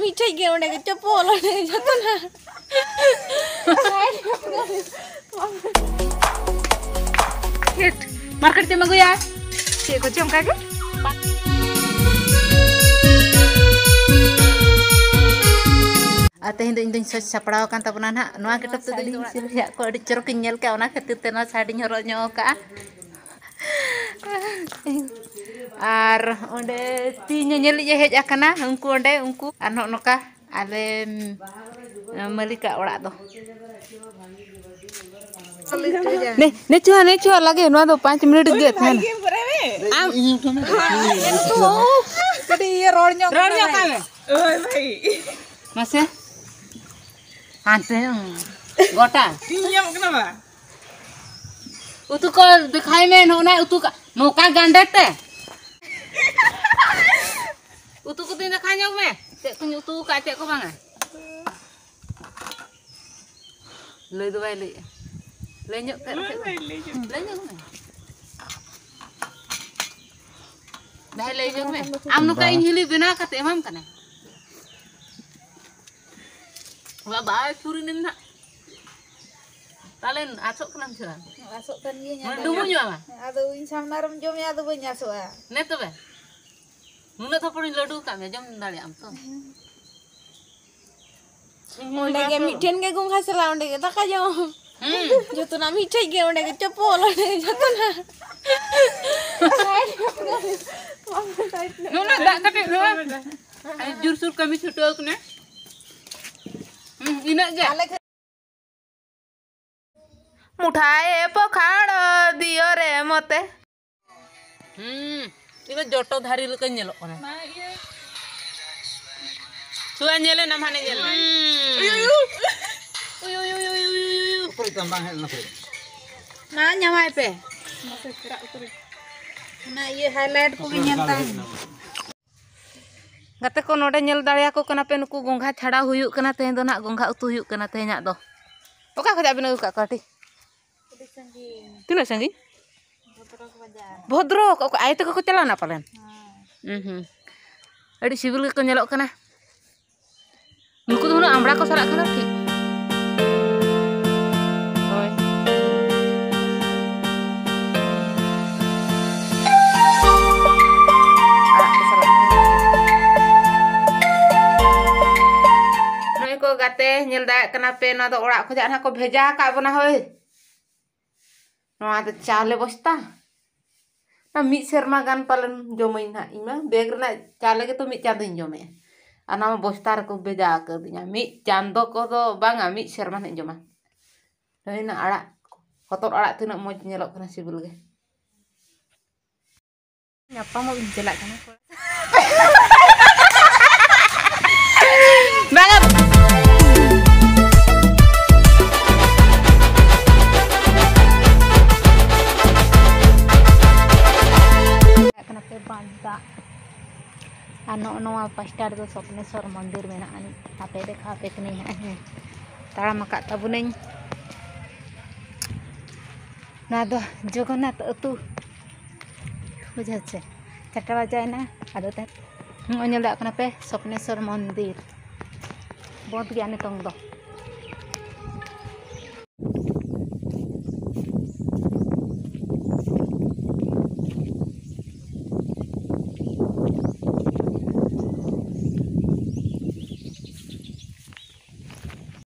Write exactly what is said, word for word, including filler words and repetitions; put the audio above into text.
ᱢᱤᱫᱴᱷᱮᱡ ᱜᱮ, ᱚᱸᱰᱮ ᱜᱮ ᱪᱚᱯᱚᱞ, ᱚᱸᱰᱮ ᱜᱮ ᱡᱚᱛᱚᱱᱟᱜ᱾ ᱪᱮᱫ ᱢᱟᱨᱠᱮᱴ ᱛᱮᱢ ᱟᱹᱜᱩᱭᱟ? ᱪᱮᱫ ᱠᱚᱪᱚ ᱚᱱᱠᱟ ᱜᱮ᱾ ᱟᱨ ᱛᱮᱦᱮᱧ ᱫᱚ ᱤᱧ ᱫᱚᱧ ᱥᱟᱡᱽ ᱥᱟᱯᱲᱟᱣ ᱟᱠᱟᱱ ᱛᱟᱵᱚᱱᱟ ᱱᱟᱦᱟᱜ᱾ ᱱᱚᱣᱟ ᱜᱮᱴᱟᱯ ᱛᱮᱫᱚ ᱤᱧ ᱥᱤᱞᱦᱤᱭᱟᱜ ᱠᱚ ᱟᱹᱰᱤ ᱪᱚᱨᱚᱠᱤᱧ ᱧᱮᱞ ᱠᱮᱜᱼᱟ, ᱚᱱᱟ ᱠᱷᱟᱹᱛᱤᱨ ᱛᱮ ᱱᱚᱣᱟ ᱥᱟᱹᱲᱤᱧ ᱦᱚᱨᱚᱜ ᱧᱚᱜ ᱟᱠᱟᱜᱼᱟ᱾ ᱟᱨ ᱚᱸᱰᱮ ᱛᱤ ᱧᱮᱧᱮᱞᱤᱡ ᱮ ᱦᱮᱡ ᱟᱠᱟᱱᱟ, ᱩᱱᱠᱩ ᱚᱸᱰᱮ, ᱩᱱᱠᱩ ᱟᱨ ᱱᱚᱜᱼᱚ ᱱᱚᱝᱠᱟ ᱟᱞᱮ, ᱩᱢ, ᱢᱟᱹᱞᱤᱠᱟᱜ ᱚᱲᱟᱜ ᱫᱚ᱾ ᱱᱮ, ᱱᱮ ᱪᱩᱦᱟ, ᱱᱮ ᱪᱩᱦᱟ ᱞᱟᱜᱮ, ᱱᱚᱣᱟ ᱫᱚ ᱯᱟᱸᱪ ᱢᱤᱱᱤᱴ ᱜᱮ ᱛᱟᱦᱮᱱᱟ᱾ ᱟᱢ ᱠᱟᱹᱴᱤᱡ ᱤᱭᱟᱹ ᱨᱚᱲ ᱧᱚᱜ ᱨᱚᱲ ᱧᱚᱜ ᱠᱟᱜ ᱢᱮ᱾ ᱢᱟᱥᱮ᱾ ᱦᱟᱱᱛᱮ, ᱩᱸ, ᱜᱚᱴᱟ᱾ ᱤᱧ ᱧᱟᱢᱚᱜ ᱠᱟᱱᱟ ᱵᱟ᱾ ᱩᱛᱩ ᱠᱚ ᱫᱮᱠᱷᱟᱭ ᱢᱮ, ᱱᱚᱜᱼᱚ ᱱᱟ ᱩᱛᱩ ᱠᱟ-, ᱱᱚᱝᱠᱟ ᱜᱟᱱᱰᱮ ᱛᱮ᱾ ᱩᱛᱩ ᱠᱚᱫᱚᱧ ᱫᱮᱠᱷᱟᱣ ᱧᱚᱜ ᱢᱮ, ᱪᱮᱫ ᱠᱚᱧ ᱩᱛᱩ ᱟᱠᱟᱫ, ᱪᱮᱫ ᱠᱚ ᱵᱟᱝᱟ᱾ ᱞᱟᱹᱭ ᱫᱚ ᱵᱟᱭ ᱞᱟᱹᱭᱮᱜᱼᱟ᱾ ᱞᱟᱹᱭ ᱧᱚᱜ ᱯᱮ, ᱞᱟᱹᱭ ᱧᱚᱜ ᱢᱮ᱾ ᱫᱟᱦᱮ ᱞᱟᱹᱭ ᱧᱚᱜ ᱢᱮ᱾ ᱟᱢ ᱱᱚᱝᱠᱟ ᱵᱟᱝ᱾ ᱤᱧ ᱦᱤᱞᱤ ᱵᱮᱱᱟᱣ ᱠᱟᱛᱮ ᱮᱢᱟᱢ ᱠᱟᱱᱟ᱾ ᱵᱟᱵᱟ, ᱪᱷᱩᱨᱤ ᱱᱮᱢ ᱱᱟᱜ᱾ ᱯᱟᱞᱮᱱ ᱟᱥᱚᱜ ᱠᱟᱱᱟᱢ ᱪᱷᱩᱨᱟ? ᱟᱥᱚᱜ ᱠᱟᱱ ᱜᱤᱭᱟᱹᱧ, ᱢᱟᱱᱮ ᱟᱫᱚ ᱰᱩᱵᱩᱡᱚᱜ ᱟᱢ᱾ ᱟᱫᱚ ᱤᱧ ᱥᱟᱢᱱᱟ ᱨᱮᱢ ᱡᱚᱢᱮᱭᱟ, ᱟᱫᱚ ᱵᱟᱹᱧ ᱟᱥᱚᱜᱼᱟ᱾ ᱱᱮ ᱛᱚᱵᱮ, ᱱᱩᱱᱟᱹᱜ ᱛᱷᱟᱯᱚᱲᱤᱧ ᱞᱟᱹᱰᱩ ᱟᱠᱟᱫ ᱢᱮᱭᱟ, ᱡᱚᱢ ᱫᱟᱲᱮᱭᱟᱜ ᱟᱢ ᱛᱚ? ᱤᱧ ᱚᱸᱰᱮ ᱜᱮ ᱵᱟᱥᱚᱜ᱾ ᱢᱤᱫᱴᱷᱮᱱ ᱜᱮ ᱜᱚᱝᱜᱷᱟ ᱥᱟᱞᱟᱜ, ᱚᱸᱰᱮ ᱜᱮ ᱫᱟᱠᱟ ᱡᱚᱢ᱾ ᱦᱩᱸ᱾ ᱡᱚᱛᱚᱱᱟᱜ ᱢᱤᱫᱴᱷᱮᱡ ᱜᱮ, ᱚᱸᱰᱮ ᱜᱮ ᱪᱚᱯᱚᱞ, ᱚᱸᱰᱮ ᱜᱮ ᱡᱚᱛᱚᱱᱟᱜ᱾ ᱱᱚᱣᱟ ᱫᱟᱜ ᱠᱟᱹᱴᱤᱡ ᱱᱚᱣᱟ᱾ ᱟᱹᱰᱤ ᱡᱳᱨᱥᱳᱨ ᱠᱟᱹᱢᱤ ᱪᱷᱩᱴᱟᱹᱣ ᱠᱟᱱᱟ᱾ ᱦᱩᱸ, ᱤᱱᱟᱹᱜ ᱜᱮ᱾ ᱟᱞᱮ ᱢᱩᱴᱷᱟᱭᱮ ᱯᱚᱠᱷᱟᱲ ᱫᱤᱭᱚ ᱨᱮ ᱢᱚᱛᱮ᱾ ᱦᱩᱸ, ᱤᱧ ᱫᱚ ᱡᱚᱴᱚ ᱫᱷᱟᱨᱤ ᱞᱮᱠᱟᱧ ᱧᱮᱞᱚᱜ ᱠᱟᱱᱟ᱾ ᱪᱷᱩᱣᱟ ᱧᱮᱞᱮ ᱱᱟᱢ ᱦᱟᱱᱮ ᱧᱮᱞ ᱢᱮ᱾ ᱦᱩᱸ᱾ ᱩᱭ, ᱩᱭ, ᱩᱭ᱾ ᱩᱠᱩᱨ ᱛᱟᱢ ᱵᱟᱝ ᱦᱮᱡ ᱞᱮᱱᱟ ᱯᱷᱨᱤᱡᱽ? ᱢᱟ ᱧᱟᱢᱟᱭ ᱯᱮ᱾ ᱚᱱᱟ ᱤᱭᱟᱹ highlight ᱠᱚᱜᱮ ᱧᱮᱞ ᱛᱟᱢ᱾ ᱜᱟᱛᱮ ᱠᱚ, ᱱᱚᱰᱮ ᱧᱮᱞ ᱫᱟᱲᱮᱭᱟᱠᱚ ᱠᱟᱱᱟ ᱯᱮ, ᱱᱩᱠᱩ ᱜᱚᱝᱜᱷᱟ ᱪᱷᱟᱲᱟᱣ ᱦᱩᱭᱩᱜ ᱠᱟᱱᱟ᱾ ᱛᱮᱦᱮᱧ ᱫᱚ ᱱᱟᱦᱟᱜ ᱜᱚᱝᱜᱷᱟ ᱩᱛᱩ ᱦᱩᱭᱩᱜ ᱠᱟᱱᱟ ᱛᱮᱦᱮᱧᱟᱜ ᱫᱚ᱾ ᱚᱠᱟ ᱠᱷᱚᱱᱟᱜ ᱵᱤᱱ ᱟᱹᱜᱩ ᱠᱟᱜ ᱠᱚᱣᱟ ᱴᱤ? ᱟᱹᱰᱤ ᱥᱟᱺᱜᱤᱧ᱾ ᱛᱤᱱᱟᱹᱜ ᱥᱟᱺᱜᱤᱧ? ᱵᱷᱚᱫᱨᱚᱠ᱾ ᱵᱷᱚᱫᱨᱚᱠ᱾ ᱚᱠᱟ ᱟᱭᱳ ᱛᱟᱠᱚ ᱠᱚ ᱪᱟᱞᱟᱣ ᱮᱱᱟ ᱯᱟᱞᱮᱱ? ᱦᱮᱸ᱾ ᱦᱩᱸ, ᱦᱩᱸ᱾ ᱟᱹᱰᱤ ᱥᱤᱵᱤᱞ ᱜᱮᱠᱚ ᱧᱮᱞᱚᱜ ᱠᱟᱱᱟ᱾ ᱱᱩᱠᱩ ᱫᱚ ᱦᱩᱱᱟᱹᱝ ᱟᱢᱲᱟ ᱠᱚ ᱥᱟᱞᱟᱜ ᱠᱷᱟᱱ ᱫᱚ ᱴᱷᱤᱠ᱾ ᱦᱳᱭ᱾ ᱟᱲᱟᱜ ᱠᱚ ᱥᱟᱞᱟᱜ᱾ ᱱᱚᱜᱼᱚᱭ ᱠᱚ ᱜᱟᱛᱮ, ᱧᱮᱞ ᱫᱟᱲᱮᱭᱟᱜ ᱠᱟᱱᱟ ᱯᱮ, ᱱᱚᱣᱟ ᱫᱚ ᱚᱲᱟᱜ ᱠᱷᱚᱱᱟᱜ ᱱᱟᱦᱟᱜ ᱠᱚ ᱵᱷᱮᱡᱟ ᱟᱠᱟᱫ ᱵᱚᱱᱟ᱾ ᱦᱳᱭ, ᱱᱚᱣᱟ ᱫᱚ ᱪᱟᱣᱞᱮ ᱵᱚᱥᱛᱟ᱾ ᱚᱱᱟ ᱢᱤᱫ ᱥᱮᱨᱢᱟ ᱜᱟᱱ ᱯᱟᱞᱮᱱ ᱡᱚᱢᱟᱹᱧ ᱱᱟᱦᱟᱜ ᱤᱧ ᱢᱟ᱾ ᱵᱮᱜᱽ ᱨᱮᱱᱟᱜ ᱪᱟᱣᱞᱮ ᱜᱮᱛᱚ ᱢᱤᱫ ᱪᱟᱸᱫᱚᱧ ᱡᱚᱢᱮᱜᱼᱟ᱾ ᱟᱨ ᱱᱚᱣᱟ ᱢᱟ ᱵᱚᱥᱛᱟ ᱨᱮᱠᱚ ᱵᱷᱮᱡᱟ ᱟᱠᱟᱫᱤᱧᱟ᱾ ᱢᱤᱫ ᱪᱟᱸᱫᱚ ᱠᱚᱫᱚ ᱵᱟᱝᱟ, ᱢᱤᱫ ᱥᱮᱨᱢᱟ ᱱᱟᱦᱟᱜ ᱤᱧ ᱡᱚᱢᱟ᱾ ᱦᱳᱭ, ᱚᱱᱟ ᱟᱲᱟᱜ, ᱦᱚᱛᱚᱫ ᱟᱲᱟᱜ ᱛᱤᱱᱟᱹᱜ ᱢᱚᱡᱽ ᱧᱮᱞᱚᱜ ᱠᱟᱱᱟ, ᱥᱤᱵᱤᱞ ᱜᱮ᱾ ᱧᱟᱯᱟᱢᱚᱜ ᱤᱧ ᱪᱟᱞᱟᱜ ᱠᱟᱱᱟ᱾ ᱵᱟᱝᱟ᱾ ᱪᱟᱞᱟᱜ ᱠᱟᱱᱟ ᱯᱮ ᱵᱟᱸᱫᱷ ᱫᱟᱜ᱾ ᱟᱨ ᱱᱚᱜᱼᱚ ᱱᱚᱣᱟ ᱯᱟᱥᱴᱟ ᱨᱮᱫᱚ ᱥᱚᱯᱱᱮᱥᱚᱨ ᱢᱚᱱᱫᱤᱨ ᱢᱮᱱᱟᱜᱼᱟ᱾ ᱟᱯᱮ ᱫᱮᱠᱷᱟᱣ ᱟᱯᱮ ᱠᱟᱹᱱᱟᱹᱧ ᱦᱟᱸᱜ, ᱦᱮᱸ᱾ ᱛᱟᱲᱟᱢ ᱟᱠᱟᱫ ᱛᱟᱵᱚᱱᱟᱹᱧ᱾ ᱱᱚᱣᱟ ᱫᱚ ᱡᱚᱜᱚᱱᱱᱟᱛᱷ ᱟᱹᱛᱩ, ᱵᱩᱡᱷᱟᱹᱣ ᱪᱮ? ᱪᱟᱨᱴᱟ ᱵᱟᱡᱟᱭᱮᱱᱟ, ᱟᱫᱚ ᱛᱮ ᱱᱚᱜᱼᱚᱭ ᱧᱮᱞ ᱫᱟᱲᱮᱭᱟᱜ ᱠᱟᱱᱟ ᱯᱮ ᱥᱚᱯᱱᱮᱥᱚᱨ ᱢᱚᱱᱫᱤᱨ᱾ ᱵᱚᱸᱫᱽ ᱜᱮᱭᱟ ᱱᱤᱛᱚᱝ ᱫᱚ᱾